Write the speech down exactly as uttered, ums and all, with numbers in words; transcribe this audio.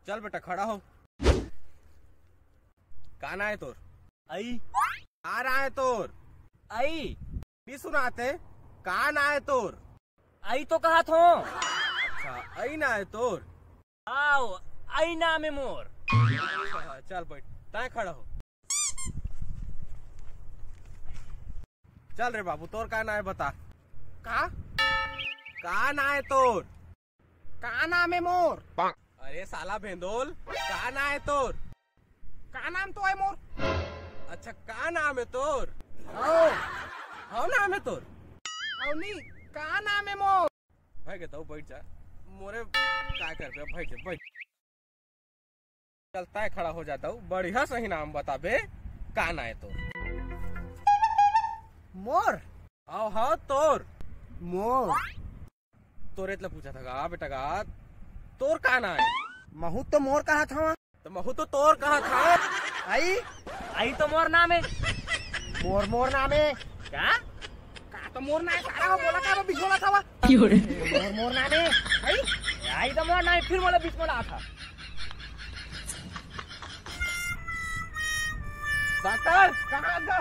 चल बेटा, खड़ा हो। का नाम हे तोर? अई। का नाम हे तोर? अई। नहीं सुनाते, का नाम हे तोर? अई तो कहत हों। अच्छा, अई नाम हे तोर? आओ, अई नाम हे मोर। अच्छा, चल बैठ, तैं खड़ा हो। चल रे बाबू, तोर का नाम हे बता। का? का नाम हे तोर? का नाम हे मोर? अरे साला भेंदोल, का नाम हे तोर? का नाम तो हे मोर? अच्छा, का नाम हे तोर? हव। हव नाम हे तोर? हव नहीं, का नाम हे मोर? भाई के तू बैठ जा, मोरे का करबे, बैठ जा, बैठ। चल, तैं खड़ा हो जा, तू बढ़िया सही नाम बताबे, का नाम हे तोर? मोर? हव, हव, तोर। मोर। तोरे ला पूछत हँव गा बेटा गा, तोर का नाम हे? महूँ तो मोर कहत हँव। त महूँ तो तोर कहत हँव। अई? अई तो मोर नाम हे। मोर, मोर नाम हे। का? का तो मोर नाम हे, सारा हो बोला का, बीच बोला था वा? मोर, मोर नाम हे। अई? अई तो मोर नाम हे, फिर मोला बीच बोला था। डॉक्टर, कहाँ था?